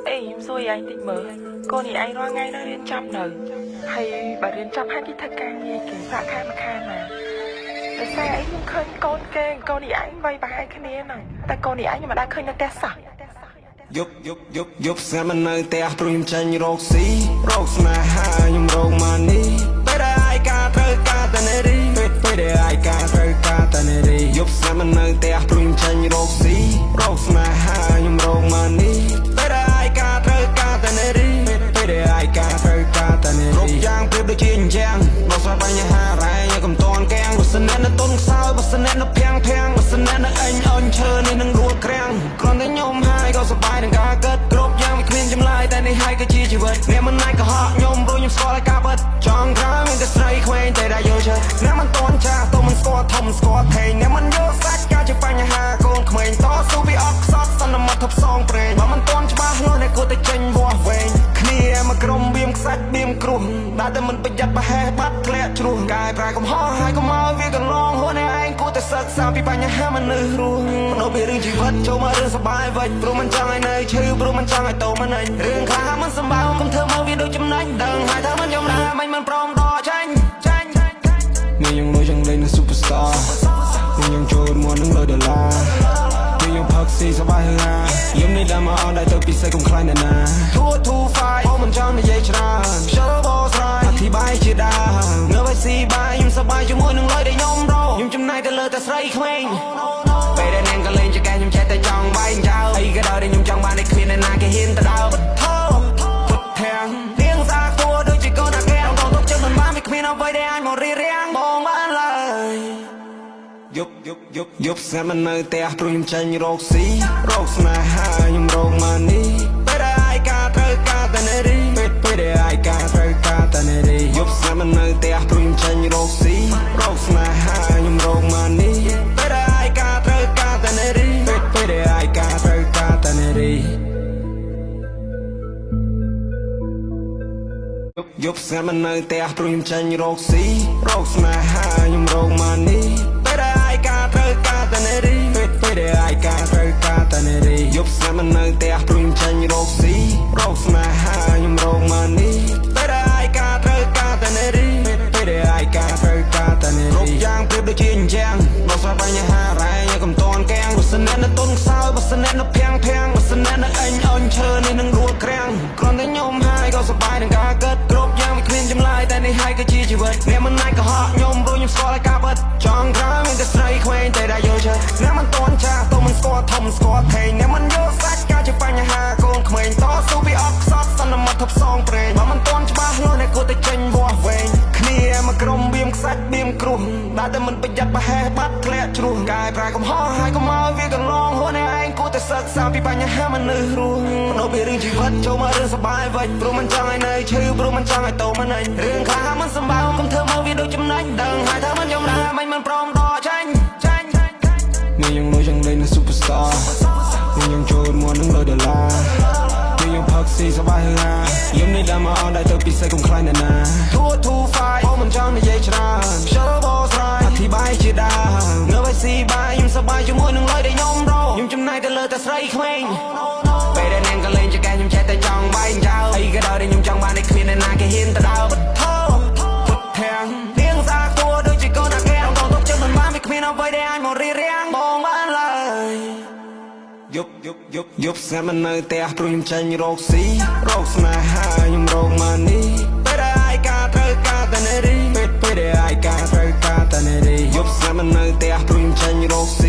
អេខ្ញុំសួរឯងតិចមើលកូននេះឯងរាល់ថ្ងៃនៅរៀនចប់នៅហើយបើរៀនចប់ហើយគេធ្វើការងារគេប្រាក់ខែមួយខែមកដោយសារអីខ្ញុំឃើញកូនគេកូននេះឯងវ័យប្រហែលគ្នាហ្នឹងតែកូននេះឯងខ្ញុំមិនដែលឃើញនៅផ្ទះសោះ យប់យប់យប់យប់ស្ងាត់មិននៅផ្ទះព្រោះខ្ញុំចាញ់រកស៊ីរកស្នេហាខ្ញុំរកម៉ានីពេលដែលឯកាត្រូវការតែនារីពេលពេលដែលឯកាត្រូវការតែនារីយប់ស្ងាត់មិននៅផ្ទះព្រោះខ្ញុំចាញ់រកស៊ីរកស្នេហាខ្ញុំរកម៉ានីពេលដែលឯកាត្រូវការតែនារីពេលពេលដែលឯកាត្រូវការតែនារីគ្រប់យ៉ាងប្រៀបដូចជាអញ្ចឹងដោះស្រាយបញ្ហារ៉ែកុំតន់កាំងបើសិនអ្នកនៅទុនខ្សោយបើសិនអ្នកនៅភាំងភាំងបើសិនអ្នកនៅអញអញឈើនេះនឹងរួលក្រាំងគ្រាន់តែខ្ញុំហើយក៏សប្បាយនឹងការគិតគ្រប់យ៉ាងវាគ្មានចម្លើយតែនេះហើយគឺជាជីវិតអ្នកមិនអាចកុហកខ្ញុំព្រោះខ្ញុំស្គាល់ហើយការពិតចង់ក្រោយមានតែស្រីក្មេងតែដែលយល់ចិត្តអ្នកមិនតន់ចាស់ទៅមិនស្គាល់ធំស្គាល់ថេងអ្នកមិនយល់សាច់ការជាបញ្ហាកូនក្មេងតស៊ូពីអត់ខ្សត់សន្មត់ថប់សងព្រេងបើមិនតន់ច្បាស់លាស់អ្នកគួរតែចេញវាស់វែងគ្នាមកក្រុមបៀមខ្សាច់បៀមគ្រោះដែលតែមិនប្រយ័ត្នប្រហែសបាត់ធ្លាក់ជ្រោះកាយប្រែកំហុសហើយកុំឲ្យវាកន្លងហួសអ្នកឯងគួរតែសិក្សាពីបញ្ហាមនុស្សរស់មនុស្សពីរឿងជីវិតចូលមករឿងសប្បាយវិញព្រោះមិនចង់ឲ្យនៅឈឺព្រោះមិនចង់ឲ្យតោមិនអញរឿងខ្លះមិនសម្បើមកុំធ្វើមកវាដូចចំណេញដឹងហើយថាមិនយំដែរមិនមិនព្រមដកចាញ់ចាញ់មានយ៉ាងលុយយ៉ាងលេងនឹង superstar មានយ៉ាងចូលមកនឹងលុយដុល្លារមានយ៉ាងផឹកស៊ីសប្បាយហឺហាយំនេះដើមមកអត់ដែរទៅពិសេសកុំខ្លាចអ្នកណា2 2 5អូមិនចង់និយាយច្រើនខ្ជិលបោស្រាយអធិប្បាយជាដើមងើបឲ្យស៊ីបាយខ្ញុំសប្បាយជាមួយនឹងលុយដែលខ្ញុំរកខ្ញុំចំណាយទៅលើតែស្រីក្មេងពេលដែលនាងក៏លេងចកែខ្ញុំចេះតែចង់បែងចោលអីក៏ដោយដែលខ្ញុំចង់បានតែគ្មានអ្នកណាគេហ៊ានទៅដើរពុទ្ធោពុទ្ធធាំងនាងសាខ្ទួដូចជាកូនអាកែងបងទុកចិត្តមិនបានវាគ្មានអ្វីដែលអាចមករារាំងបងបានឡើយយប់យប់យប់យប់ស្ងាត់មិននៅផ្ទះព្រោះខ្ញុំចាញ់រកស៊ីរកស្នេហាខ្ញុំរកម៉ានីពេលដែលឯកាត្រូវការតែនារីពេលពេលដែលឯកាត្រូវការតែនារីយប់ស្ងាត់មិននៅផ្ទះព្រោះខ្ញុំចាញ់រកស៊ីរកស្នេហាខ្ញុំរកម៉ានីពេលដែលឯកាត្រូវការតែនារីពេលពេលដែលឯកាត្រូវការតែនារីយប់ស្ងាត់មិននៅផ្ទះព្រោះខ្ញុំចាញ់រកស៊ីរកស្នេហាខ្ញុំរកម៉ានីពេលដែលឯកាត្រូវការតែនារីពេលពេលដែលឯកាត្រូវការតែនារីយប់ស្ងាត់មិននៅផ្ទះព្រោះខ្ញុំចាញ់រកស៊ីរកស្នេហាខ្ញុំរកម៉ានីពេលដែលឯកាត្រូវការតែនារីពេលពេលដែលឯកាត្រូវការតែនារីគ្រប់យ៉ាងប្រៀបដូចជាអញ្ចឹងដោះស្រាយបញ្ហារ៉ែកុំតន់កាំងបើសិនអ្នកនៅទុនខ្សោយបើសិនអ្នកនៅភាំងភាំងបើសិនអ្នកនៅអញអញឈើនេះនឹងរួលក្រាំងគ្រាន់តែខ្ញុំហើយក៏សប្បាយនឹងការគិតគ្រប់យ៉ាងវាគ្មានចម្លើយតែនេះហើយគឺជាជីវិតអ្នកមិនអាចកុហកខ្ញុំព្រោះខ្ញុំស្គាល់ហើយការពិតចង់ក្រោយមានតែស្រីក្មេងតែដែលយល់ចិត្តអ្នកមិនតន់ចាស់ទៅមិនស្គាល់ធំស្គាល់ថេងអ្នកមិនយល់សាច់ការជាបញ្ហាកូនក្មេងតស៊ូពីអត់ខ្សត់សន្មត់ថប់សងព្រេងបើមិនតន់ច្បាស់លាស់អ្នកគួរតែចេញវាស់វែងគ្នាមកក្រុមបៀមខ្សាច់បៀមគ្រោះដែលតែមិនប្រយ័ត្នប្រហែសបាត់ធ្លាក់ជ្រោះកាយប្រែកំហុសហើយកុំឲ្យវាកន្លងហួសអ្នកឯងគួរតែសិក្សាពីបញ្ហាមនុស្សរស់មនុស្សពីរឿងជីវិតចូលមករឿងសប្បាយវិញព្រោះមិនចង់ឲ្យនៅឈឺព្រោះមិនចង់ឲ្យតោមិនអញរឿងខ្លះមិនសម្បើមកុំធ្វើមកវាដូចចំណេញដឹងហើយថាមិនយំដែរមិនមិនព្រមដកចាញ់ចាញ់មានយ៉ាងលុយយ៉ាងលេងនឹង superstar មានយ៉ាងចូលមកនឹងលុយដុល្លារមានយ៉ាងផឹកស៊ីសប្បាយហឺហាយំនេះដើមមកអត់ដែរទៅពិសេសកុំខ្លាចអ្នកណា2 2 5អូមិនចង់និយាយច្រើនខ្ជិលបោស្រាយអធិប្បាយជាដើមងើបឲ្យស៊ីបាយខ្ញុំសប្បាយជាមួយនឹងលុយដែលខ្ញុំរកខ្ញុំចំណាយទៅលើតែស្រីក្មេងពេលដែលនាងក៏លេងចកែខ្ញុំចេះតែចង់បែងចោលអីក៏ដោយដែលខ្ញុំចង់បានតែគ្មានអ្នកណាគេហ៊ានទៅដើរពុទ្ធោពុទ្ធធាំងនាងសាខ្ទួដូចជាកូនអាកែងបងទុកចិត្តមិនបានវាគ្មានអ្វីដែលអាចមករារាំងបងបានឡើយយប់យប់យប់យប់ស្ងាត់មិននៅផ្ទះព្រោះខ្ញុំចាញ់រកស៊ីរកស្នេហាខ្ញុំរកម៉ានីពេលដែលឯកាត្រូវការតែនារីពេលពេលដែលឯកាត្រូវការតែនារីយប់ស្ងាត់មិននៅផ្ទះព្រោះខ្ញុំចាញ់រកស៊ី